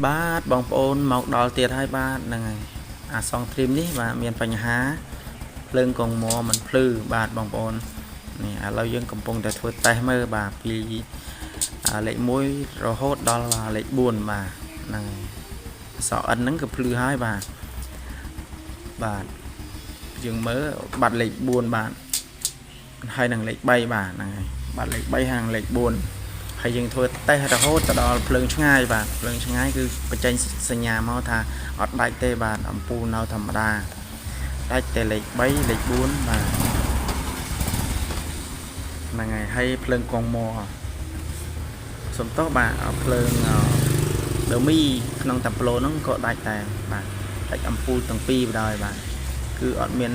បាទបងប្អូនមកដល់ទៀតហើយបាទហ្នឹងហើយអាសងទ្រីមនេះបាទមានបញ្ហាភ្លើងកងមមិនភ្លឺបាទបងប្អូននេះឥឡូវយើងកំពុងតែធ្វើតេស្តមើលបាទពីលេខ1រហូតដល់លេខ4បាទហ្នឹងហើយអក្សរ N ហ្នឹងគឺភ្លឺហើយបាទបាទយើងមើលបាត់លេខ4បាទហើយនឹងលេខ3បាទហ្នឹងហើយបាត់លេខ3ហើយនឹងលេខ4ហើយយើងធ្វើតេស្តរហូតទៅដល់ភ្លើងឆ្ងាយបាទភ្លើងឆ្ងាយគឺបញ្ចេញសញ្ញាមកថាអត់ដាច់ទេបាទអំពូលនៅធម្មតាដាច់តែលេខ3លេខ4បាទហ្នឹងហើយហើយភ្លើងកងមសំទោសបាទភ្លើងដឺមីក្នុងតាប្លូហ្នឹងក៏ដាច់ដែរបាទដាច់អំពូលទាំងពីរបណ្ដោយបាទគឺអត់មាន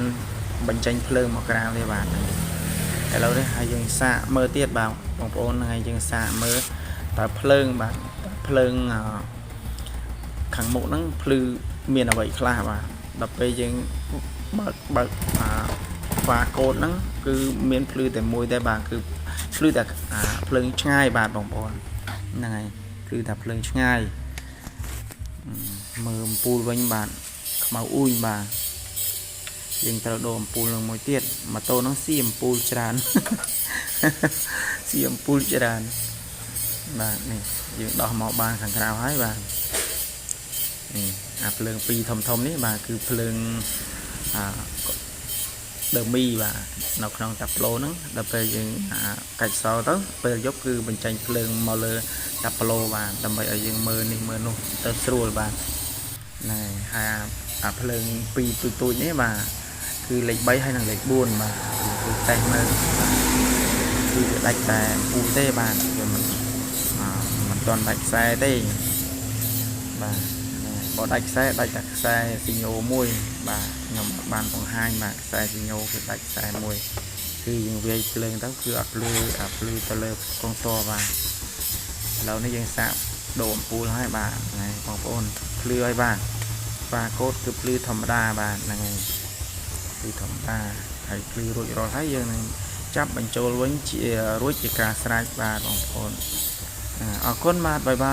បញ្ចេញភ្លើងមកក្រៅទេបាទឥឡូវនេះហើយយើងសាកមើលទៀតបាទបងប្អូនហ្នឹងហើយយើងសាកមើលតើភ្លើងបាទភ្លើងខាងមុខហ្នឹងភ្លឺមានអ្វីខ្លះបាទដល់ពេលយើងបើកបើកអាហ្វាកូដហ្នឹងគឺមានភ្លឺតែមួយទេបាទគឺភ្លឺតែអាភ្លើងឆ្ងាយបាទបងប្អូនហ្នឹងហើយគឺតែភ្លើងឆ្ងាយមើលអំពូលវិញបាទខ្មៅអ៊ូញបាទយើងត្រូវដូរអំពូលនឹងមួយទៀតម៉ូតូហ្នឹងស៊ីអំពូលច្រើន ស៊ីអំពូលច្រើនបាទនេះយើងដោះមកបានខាងក្រៅហើយបាទនេះអាភ្លើងពីរធំធំនេះបាទគឺភ្លើងអាដឺមីបាទនៅក្នុងតាប្លូហ្នឹងដល់ពេលយើងអាកាច់សោទៅពេលយប់គឺបញ្ចេញភ្លើងមកលើតាប្លូបាទដើម្បីឲ្យយើងមើលនេះមើលនោះទៅស្រួលបាទហ្នឹងហើយហើយអាភ្លើងពីរទូចទូចនេះបាទគឺលេខ3ហើយនិងលេខ4បាទគឺតេស្តមើលបាទគឺវាដាច់តែអំពូលទេបាទវាមិនមិនទាន់ដាច់ខ្សែទេបាទបើដាច់ខ្សែដាច់តែខ្សែស៊ីញ៉ូមួយបាទខ្ញុំបានបង្ហាញបាទខ្សែស៊ីញ៉ូគឺដាច់ខ្សែមួយគឺយើងវាយភ្លើងទៅគឺអត់ភ្លឺអាភ្លឺទៅលើកងតបាទឥឡូវនេះយើងសាកដូរអំពូលហើយបាទហ្នឹងបងប្អូនភ្លឺហើយបាទបាទកូដគឺភ្លឺធម្មតាបាទហ្នឹងហើយភ្លឺធម្មតាហើយភ្លឺរួចរាល់ហើយយើងនឹងចាប់បញ្ចូលវិញជារួចជាការស្រេចបាទបងប្អូនអរគុណបាទ bye bye.